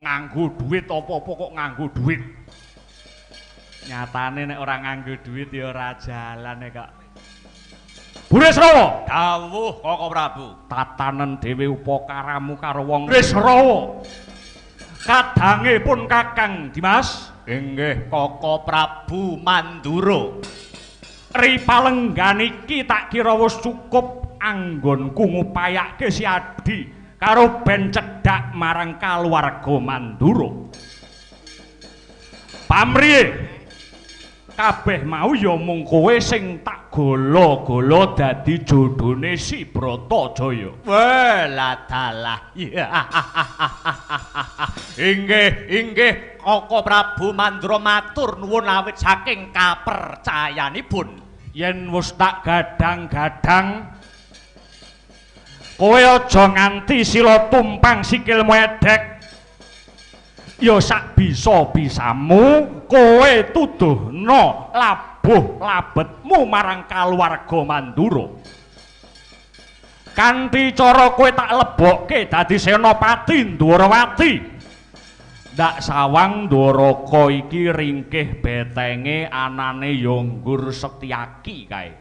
Nganggo duit apa-apa kok nganggo duit. Nyatane nek ora nganggo duit ya ora jalan kok. Burisrawa, dawuh Koko Prabu. Tatanen dhewe upakaramu karo wong Burisrawa. Kadange pun Kakang Dimas. Inggih Koko Prabu Mandura. Ri palenggan iki tak kira wis cukup anggonku ngupayake si Adi karo ben cedhak marang kaluwarga Mandura. Pamriye kabeh mau ya mung kowe sing tak gola-gola dadi jodhone si Bratajaya. Wah, dalah. Inggih, inggih Koko Prabu Mandura matur nuwun awit saking kapercayanipun. Yen wis tak gadang-gadang kowe aja nganti sila tumpang sikilmu edek. Ya sak bisa-bisamu kowe tuduhno labuh labetmu marang kaluwarga Mandura. Kanthi cara kowe tak lebokke dadi senopati Ndwarawati. Ndak sawang Ndwaraka iki ringkih betenge anane ya nggur Setyaki kae.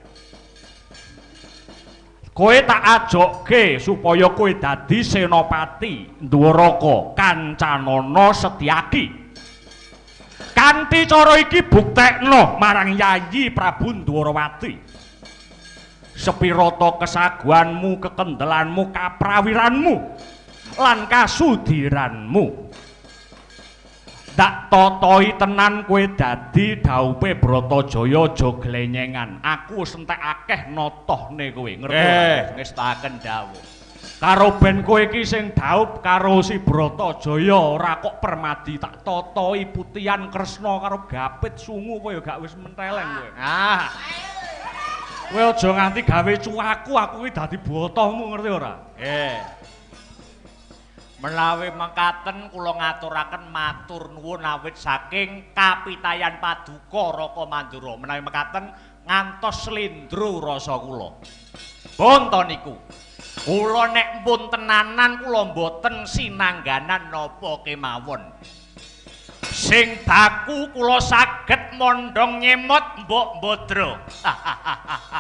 Kowe tak ajokke supaya kowe dadi senopati Ndwaraka kancanana Setyaki. Kanthi cara iki buktekno marang Yayi Prabu Ndwarawati. Sepirata kesaguanmu, kekendelanmu, kaprawiranmu lan kasudiranmu. Ndak totoi tenan kowe dadi dhaupe Bratajaya aja glenyengan. Aku wis entek akeh notohne kowe, ngerti ora? Ngestaken dawuh. Karo ben kowe iki sing dhaup karo si Bratajaya ora kok permadi tak totoi putihan Kresna karo gapit sungu kowe ya gak wis menteleng kowe. Ah. Kowe aja nganti gawe cuwaku, aku iki dadi botohmu ngerti ora? Menawi mekaten kula ngaturaken matur nuwun awit saking kapitayan paduka Raka Mandura. Menawi mekaten ngantos slendro rasa kula. Bonto niku. Kula nek pun tenanan kula mboten sinangganan napa kemawon. Sing baku kula saged mondhong nyemot mbok mbodra.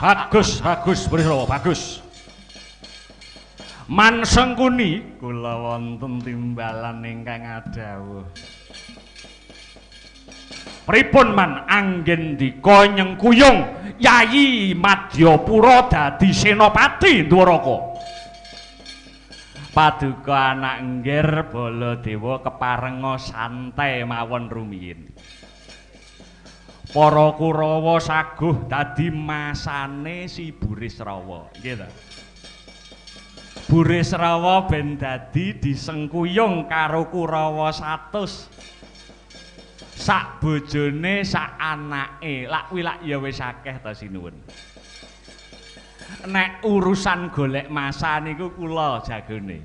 Bagus, bagus Burisrawa, bagus. Man Sengkuni kula wonten timbalan ingkang adhawuh. Pripun man anggendika nyengkuyung Yayi Madyapura dadi senopati Ndwaraka? Paduka anak nggir Baladewa keparenga santai mawon rumiyin. Para Kurawa saguh dadi masane si Burisrawa, nggih ta? Burisrawa ben dadi disengkuyung karo Kurawa 100. Sak bojone, sak anake. Lak kuwi lak ya wis akeh ta sinuwun. Nek urusan golek masa niku kula jagone.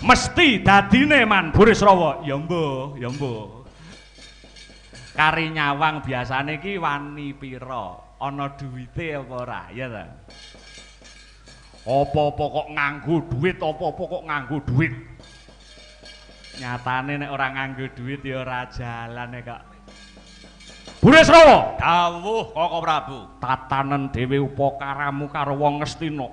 Mesti dadine man Burisrawa. Ya mbuh, ya mbuh. Kari nyawang biasane iki wani pira? Ana duwite apa ora? Ya ta? Apa-apa kok nganggo duit, apa-apa kok nganggo duit. Nyatane nek ora nganggo duit ya ora jalan kok. Burisrawa, dawuh Koko Prabu. Tatanen dhewe upakaramu karo wong Ngastina.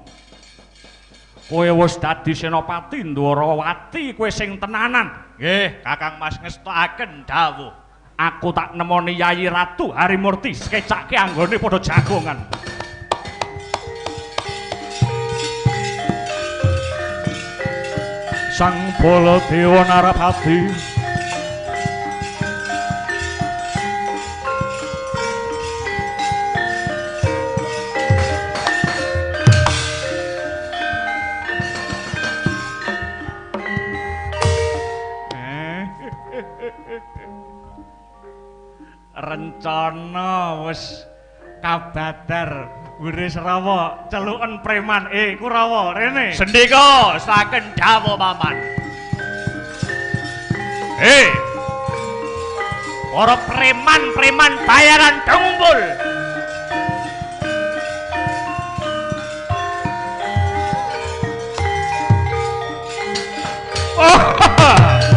Kowe wis dadi senopati Ndwarawati, kowe sing tenanan. Nggih, Kakang Mas ngestokaken dawuh. Aku tak nemoni Yayi Ratu Harimurti skecake anggone padha jagongan. Sang Baladewa Narapati rencana wis kabadar Burisrawa celuken preman. Kurawa rene. Sendika saken dawuh paman. Para preman-preman bayaran do ngumpul. Oh.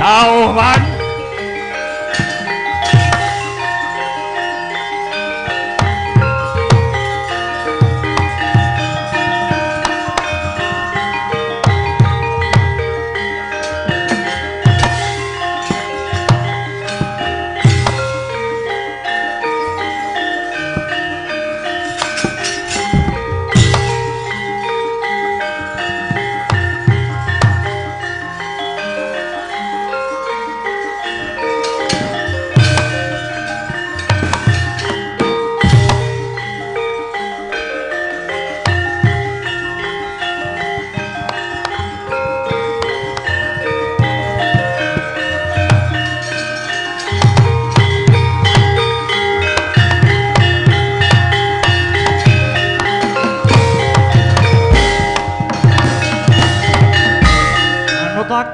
dawuh, Wan.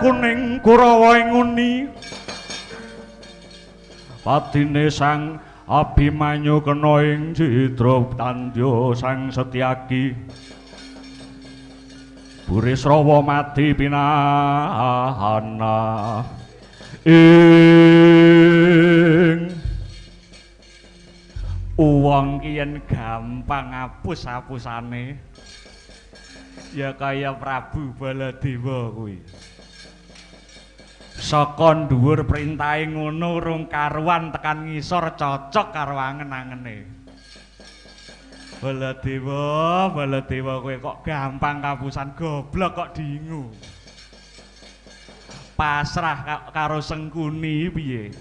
Kuning Kurawa ing nguni patine Sang Abimanyu kena ing cidra tandya Sang Setyaki Burisrawa mati pinahana ing uwong ki yen gampang apus-apusane ya kaya Prabu Baladewa kuwi. Saka dhuwur perintahe ngono urung karuan tekan ngisor cocok karo angen-angene. Baladewa, Baladewa kowe kok gampang kapusan, goblok kok diingu. Pasrah karo Sengkuni piye?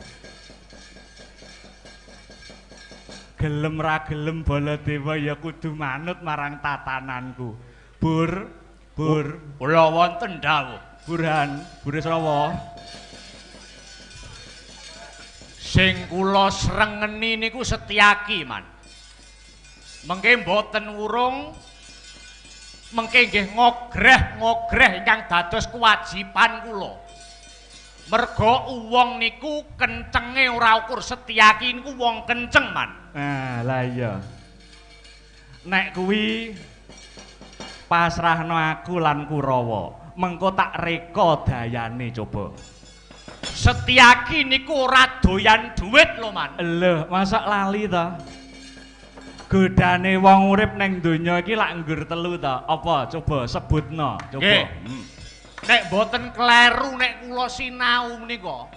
Gelem ra gelem Baladewa ya kudu manut marang tatananku. Bur, bur, kula wonten dawuh. Burhan, Burisrawa. Sing kula srengeni niku Setyaki, Man. Mengke mboten wurung, mengke nggih ngogreh-ngogreh ingkang dados kewajiban kula. Merga wong niku kencenge ora ukur Setyaki niku wong kenceng, Man. Nah, lah iya. Nek kuwi pasrahno aku lan Kurawa. Mengko tak reka dayane coba. Setyaki niku ora doyan duit lho, Man. Lho, masa lali ta? Godane wong urip neng donya iki lak nggur telu ta? Apa? Coba sebutno, coba. Nek mboten kleru nek kula sinau menika.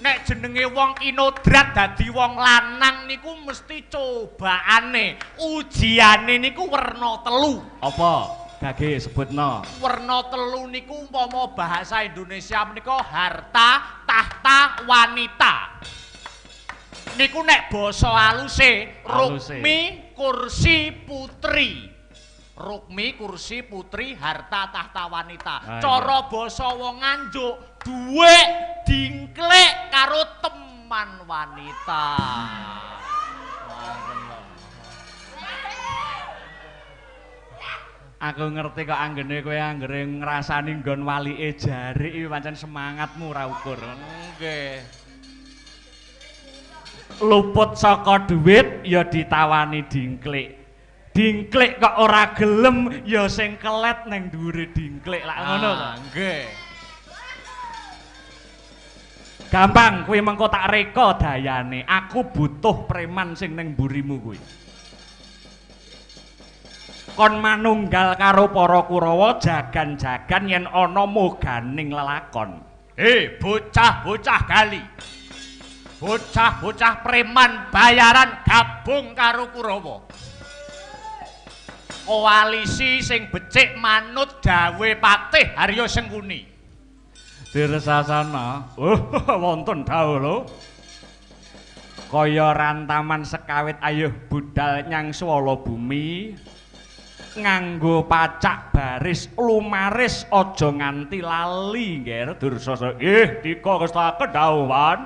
Nek jenenge wong kinodrat dadi wong lanang niku mesti cobaane, ujiane niku werna telu. Apa? Gage sebutno. Werna telu niku umpama bahasa Indonesia menika harta, tahta, wanita. Niku nek basa aluse rukmi, kursi, putri. Rukmi, kursi, putri, harta, tahta, wanita. Cara basa wong Nganjuk, dhuwit, dingklik karo teman wanita. Aku ngerti kok anggene kowe anggere ngrasani nggon walike jarik iki pancen semangatmu ora ukur. Nggih. Luput saka dhuwit ya ditawani dingklik. Dingklik kok ora gelem ya sing kelet ning dhuwure dingklik lak ngono to. Nggih. Gampang kuwi mengko tak reka dayane. Aku butuh preman sing ning mburimu kuwi. Kon manunggal karo para Kurawa jagan-jagan yen ana moganing lelakon. Bocah-bocah gali. Bocah-bocah preman bayaran gabung karo Kurawa. Koalisi sing becik manut dawuhe Patih Harya Sengkuni. Dirsasana. Oh, wonten dawuh lho. Kaya rantaman sekawit ayuh budal nyang swala bumi. Nganggo pacak baris lumaris aja nganti lali nggih Dursasana. Nggih dika kestaken dawuh, Wan.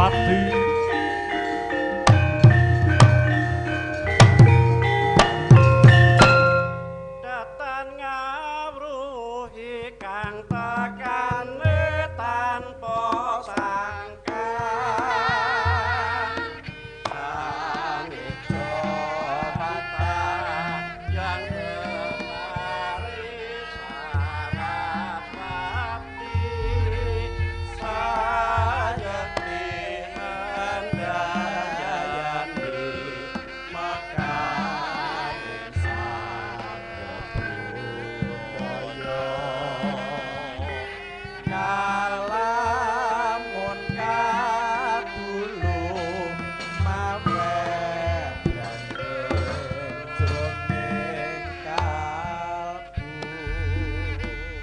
Ndorowati. Datan ngawruhi kang tekane tanpa sangka.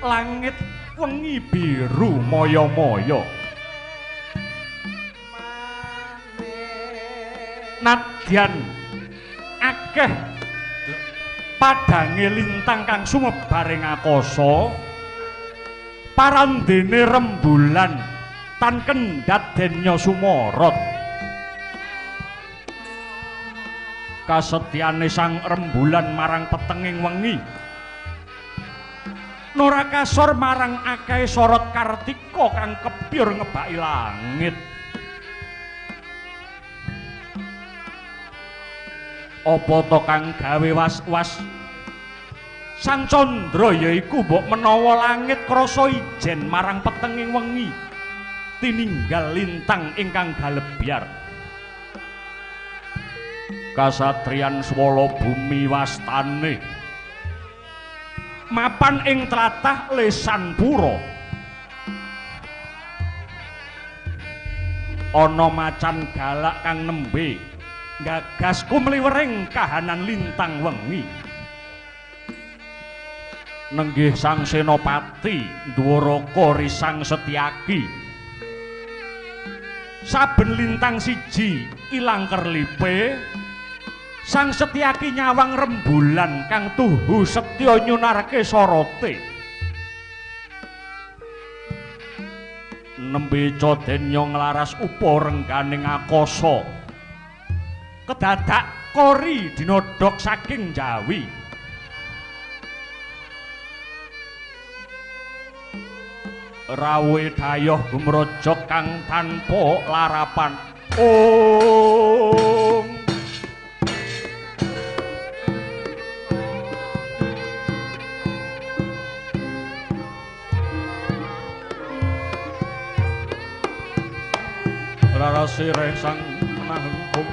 Langit wengi biru maya-maya. Nadyan akeh padange lintang kang sumebar ing akasa, parandene rembulan tan kendhat denya sumorot. Kasetyane sang rembulan marang petenging wengi nora kasor marang akeh sorot kartika kang kepyur ngebaki langit. Apa to kang gawe was-was Sang Candra yaiku mbok menawa langit krasa ijen marang petenging wengi tininggal lintang ingkang galebyar. Kasatriyan swala bumi wastane mapan ing tlatah Lesan Pura. Ana macan galak kang nembe gagas kumliwering kahanan lintang wengi. Nenggih Sang Senopati Ndwaraka Risang Setyaki. Saben lintang siji ilang kerlipe, Sang Setyaki nyawang rembulan kang tuhu setya nyunarke sorote. Nembe cadenya nglaras upa rengganing akasa. Kedadak kori dinodhok saking jawi. Rawuhe dayoh gumrojok kang tanpa larapan. Om. Rara sireh sang menahengkum.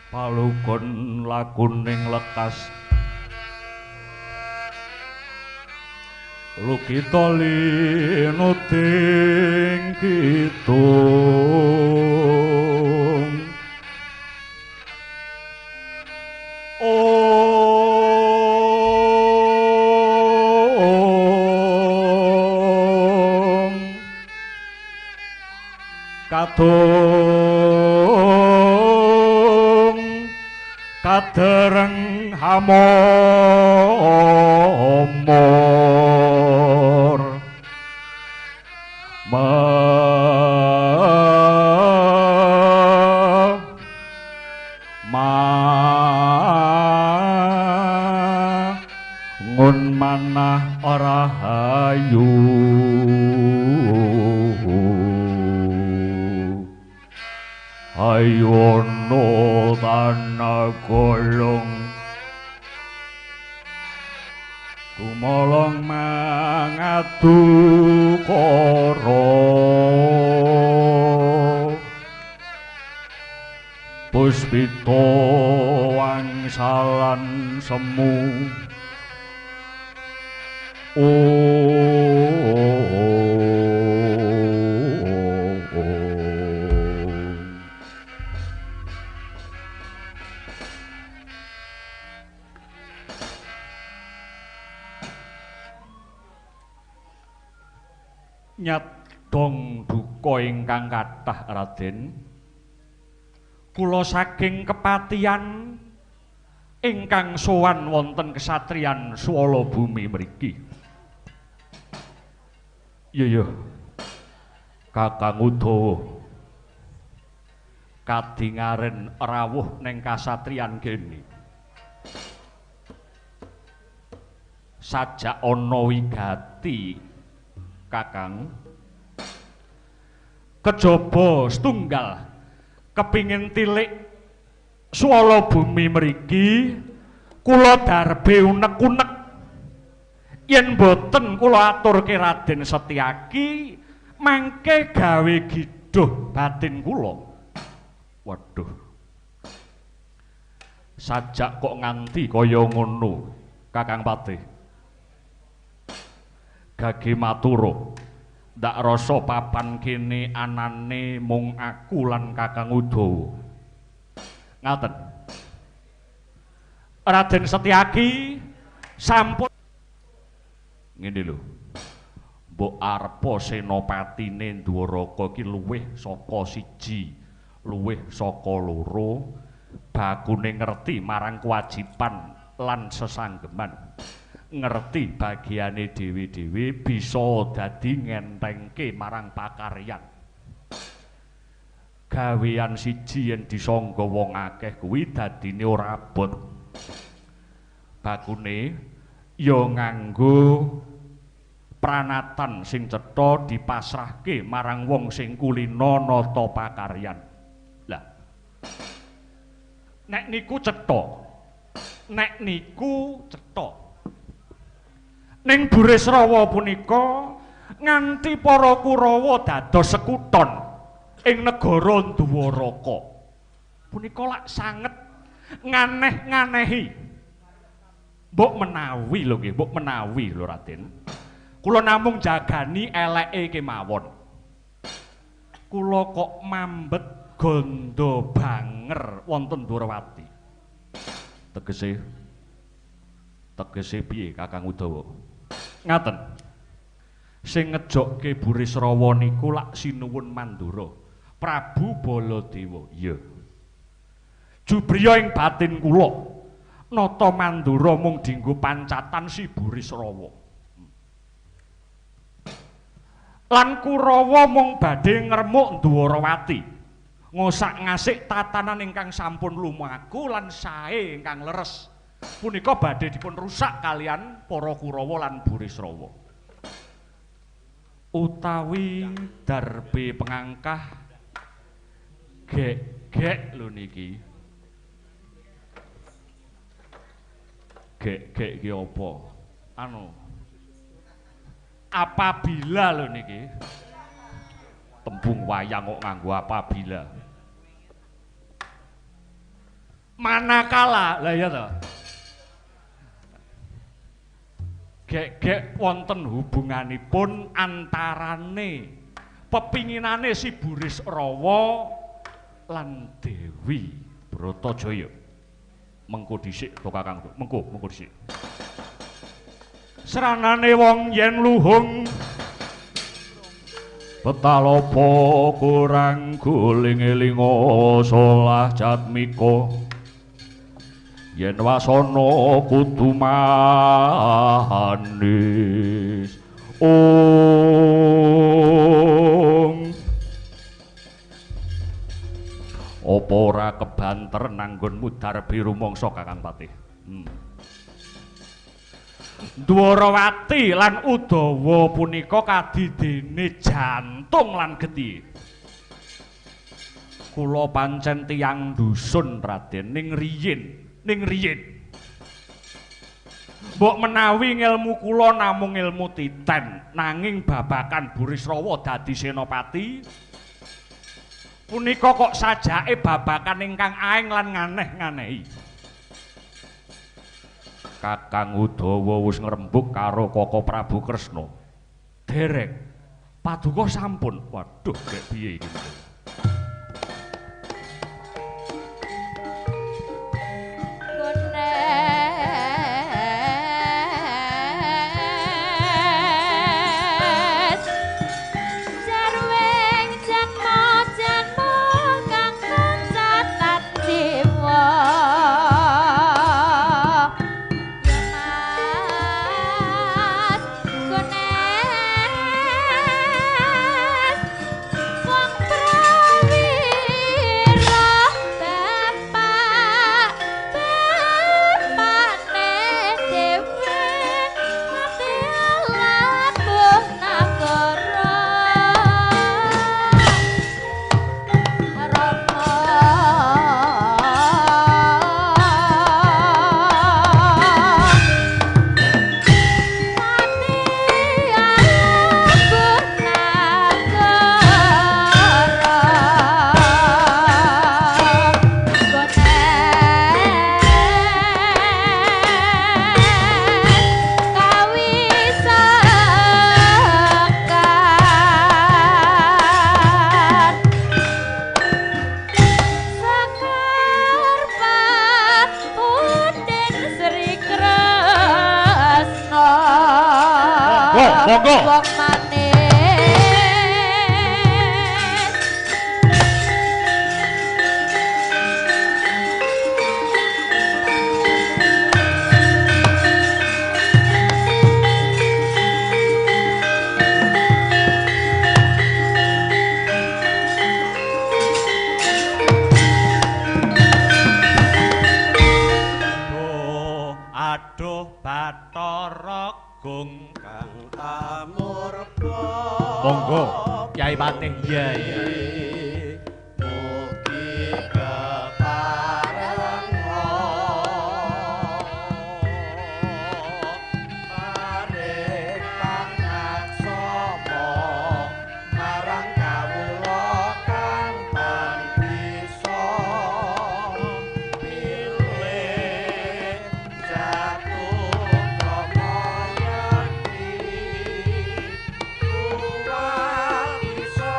Palugon lakuning lekas lukita linuting kidung. Om kadung kadereng hamomor ma ma manah rahayu. Ayono tanah golong tumolong mangadu koro puspito wangsalan semu. Nyadong duka ingkang kathah Raden, kula saking kepatihan ingkang sowan wonten kesatriyan Swala Bumi mriki. Iya Kakang Udawa kadingaren rawuh ning kasatriyan kene. Sajak ana wigati Kakang, kejaba setunggal kepingin tilik swala bumi mriki kula darbe unek-unek. Yen boten kula aturke Raden Setyaki mangke gawe giduh batin kula. Waduh, sajak kok nganti kaya ngono Kakang Patih. Gage matura, ndak rasa papan kene anane mung aku lan Kakang Udawa. Ngaten. Raden Setyaki sampun ngene lho. Mbok arepa senopatine Ndwaraka iki luwih saka siji, luwih saka loro, bakune ngerti marang kewajiban lan sesanggeman. Ngerti bagiane dhewe-dhewe bisa dadi ngentengke marang pakaryan. Gawean siji yen disangga wong akeh kuwi dadine ora abot. Bakune ya nganggo pranatan sing cetha dipasrahke marang wong sing kulina nata pakaryan. Lah, nek niku cetha, nek niku cetha. Ning Burisrawa punika nganti para Kurawa dados sekuton ing negara Ndwaraka. Punika lak sanget nganeh-nganehi. Mbok menawi lho nggih, mbok menawi lho Raden. Kula namung jagani eleke kemawon. Kula kok mambet gondo banger wonten Ndwarawati. Tegese tegese piye Kakang Udawa? Ngaten. Sing ngejokke Burisrawa niku lak Sinuwun Mandura, Prabu Baladewa. Iya. Jubriya ing batin kula, nata Mandura mung dinggo pancatan si Burisrawa. Lan Kurawa mung badhe ngremuk Ndwarawati, ngosak-ngasik tatanan ingkang sampun lumaku lan sae ingkang leres. Punika badhe dipun rusak kalian para Kurawa lan Burisrawa. Utawi darbe pengangkah gek-gek lho niki. Gek-gek iki apa? Anu, apabila lho niki. Tembung wayang kok nganggo apabila. Manakala, lah iya to. Gek-gek wonten hubunganipun antarane pepinginane si Burisrawa lan Dewi Bratajaya. Mengko dhisik to Kakang, mengko mengko dhisik. Sranane wong yen luhung petalopo kurang guling elinga solah jatmika. Yen wasana kudu manis. Ong apa ora kebanter nanggonmu darbe rumangsa Kakang Patih? Dwarawati lan Udawa punika kadidene jantung lan getih. Kula pancen tiyang dusun Raden ning riyin. Mbok menawi ngelmu kula namung ilmu titen, nanging babakan Burisrawa dadi senopati punika kok sajake babakan ingkang aeng lan nganeh-nganehi. Kakang Udawa wis ngrembug karo Koko Prabu Kresna. Dereng paduka sampun. Waduh, gek piye iki? Monggo. Wong manis. Aduh Bathara Gung kang amurba. Monggo Kyai Patih. Iya iya. Mugi keparenga paring pangaksama marang kawula kang tan bisa pilih jatuh krama yekti kuwat bisa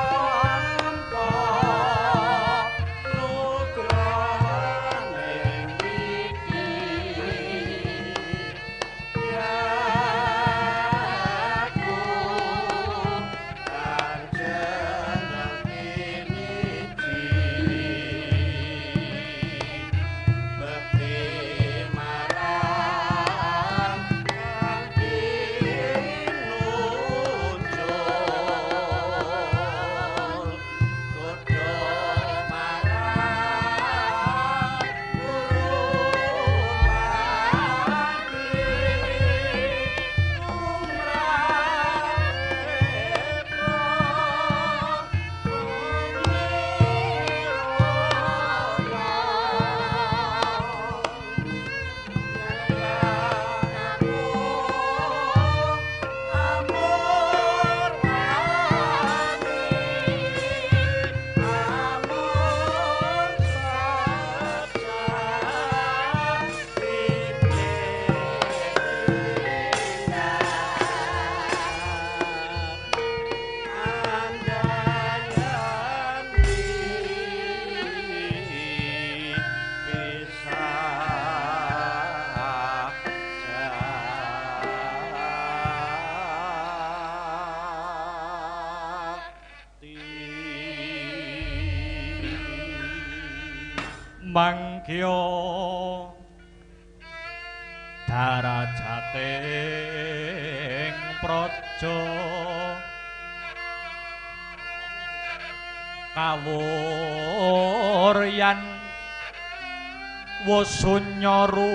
nampa nugrahaning wiki yaku kanjeng piniji bekti marang kang pinunjul godha marang guru pati lumrahipun Mangkya darajating praja kawuryan wasunya ruri.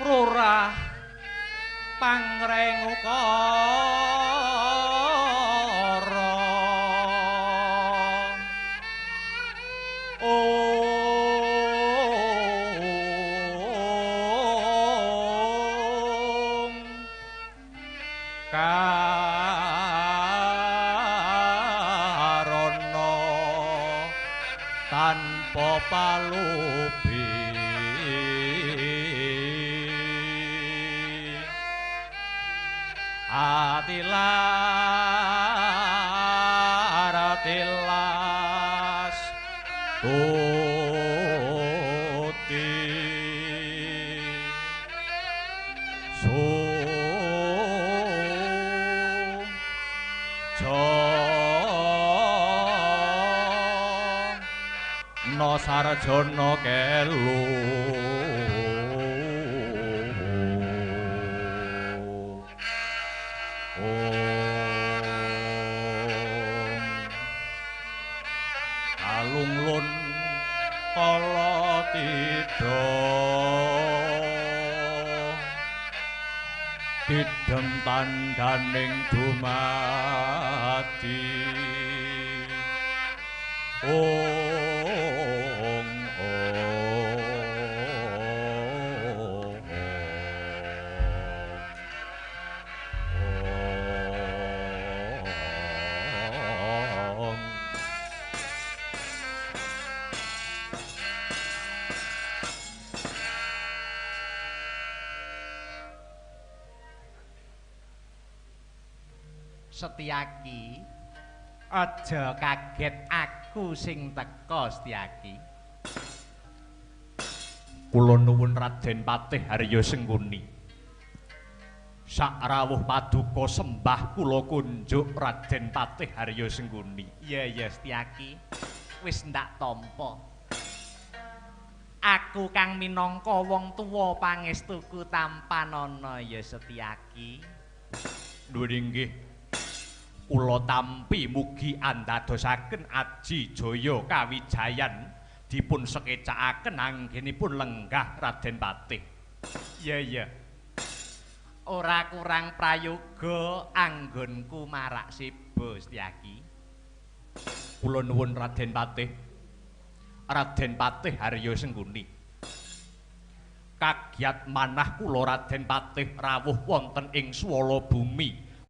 Rurah pangrengu kara. Ong karana tanpa palubi atilar atilas tuti su no sarjana kelu. Alunglun kala tidha didhem tandhaning dumadi. Ong ong. Setyaki, aja kaget aku sing teka Setyaki. Kula nuwun Raden Patih Harya Sengkuni. Sakrawuh paduka sembah kula kunjuk Raden Patih Harya Sengkuni. Iya iya Setyaki, wis ndak tampa. Aku kang minangka wong tuwa pangestuku tampanana ya Setyaki. Nuwun inggih. Kula tampi mugi andadosaken aji jaya kawijayan dipun sekecakaken anggenipun lenggah Raden Patih. Iya iya. Ora kurang prayoga anggonku marak seba Setyaki. Kula nuwun Raden Patih. Raden Patih Harya Sengkuni. Kagiat manah kula Raden Patih rawuh wonten ing swala bumi